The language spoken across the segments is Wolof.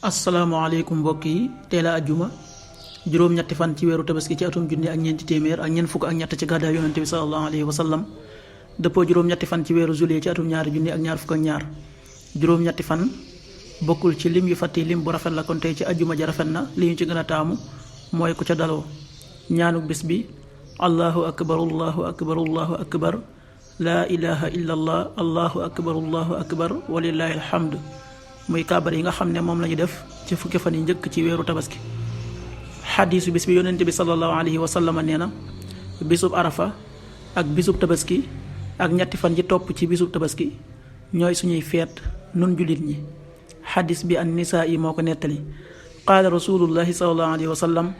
asalaamaaleykum mbokk yi teel a ajjuma juróom-ñetti fan ci weeru tabaski ci atum junni ak ñeenti téeméer ak ñeent fukk ak ñett ci gàddaay yonente bi sallallahu alayhi wa sallam dëppoo juróom-ñetti fan ci weeru juillet ci atum ñaari junni ak ñaar fukk ak ñaar juróom-ñetti fan bokkul ci lim yu fàtti lim bu rafet la kon tey ci ajjuma ja rafet na li ñu ci gën a taamu mooy ku ca daloo ñaanuk bis bi allahu akbar allahu akbar allahu akbar laa ilaha illa allah allahu akbar allahu akbar walillahi alhamd muy kaabar yi nga xam ne moom la ñu def ci fukki fan yi njëkk ci weeru tabaski. xadiisu bis bi yonente bi sallallahu alayhi wa sallam nee na bisub arafa ak bisub tabaski ak ñetti fan yi topp ci bisub tabaski ñooy suñuy feet nun jullit ñi. xadis bi an nisaa yi moo ko nettali qaala rasulullahi sallallahu alayhi wa sallam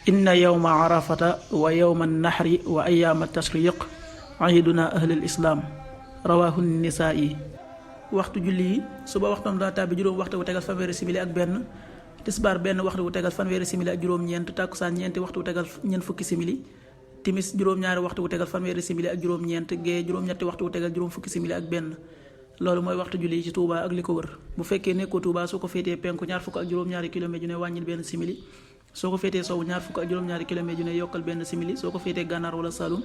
inna yawma arafata wa yawma nahri wa ayaama tashriq iiduna ahlil islaam rawahu nisaa yi. waxtu julli yi suba waxtam daa tàbbi juróom waxtu wu tegal fanweeri simili ak benn, tisbaar benn waxtu wu tegal fanweeri simili ak juróom-ñeent, tàkkusaan ñeenti waxtu wu tegal ñeent fukki simili, timis juróom-ñaari waxtu wu tegal fanweeri simili ak juróom-ñeent, gee juróom-ñetti waxtu wu tegal juróom fukki simili ak benn. loolu mooy waxtu julli yi ci Touba ak li ko wër. bu fekkee nekkoo Touba soo ko féetee penku ñaar fukk ak juróom-ñaari kilomètre ju ne wàññil benn simili, soo ko féetee sowwu ñaar fukk ak juróom-ñaari kilomètre ju ne yokkal benn simili, soo ko féetee gànnaar wala Saloum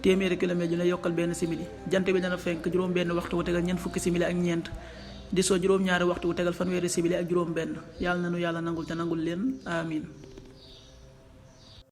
téeméeri kilomètre ju ne yokkal benn simili. jant bi dana fenk juróom benn waxtu wu tegal ñeent fukki simili ak ñeent, di soo juróom-ñaari waxtu wu tegal fanweeri simili ak juróom benn. yàlla na nu yàlla nangul te nangul leen amin.